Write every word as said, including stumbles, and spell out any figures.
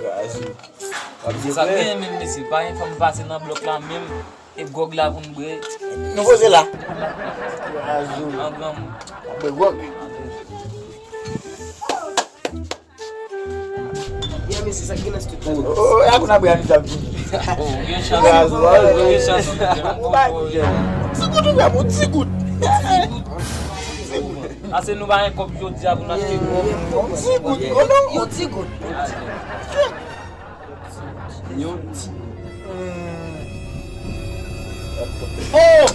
Gazou. W ap di sa byen menm, mesye. Pa gen fanm pase nan blòk la menm. E gwòg la pou n bwè. Nou poze la. Gazou. An granmoun. Bwè gwòg. Byen, mesye, sa k gen nan studi la? Oh, oh, oh, akoun apre a nou t ap vini. Oh, gen chans. Gazou, gen chans. Ou pa jèn. Ti gout, ou fè pou ti gout. Ti gout. Ase nou pa gen kòb jodi a pou n achte kòb. Yon ti gout, konnen. Yon ti gout. Yon ti. Oh!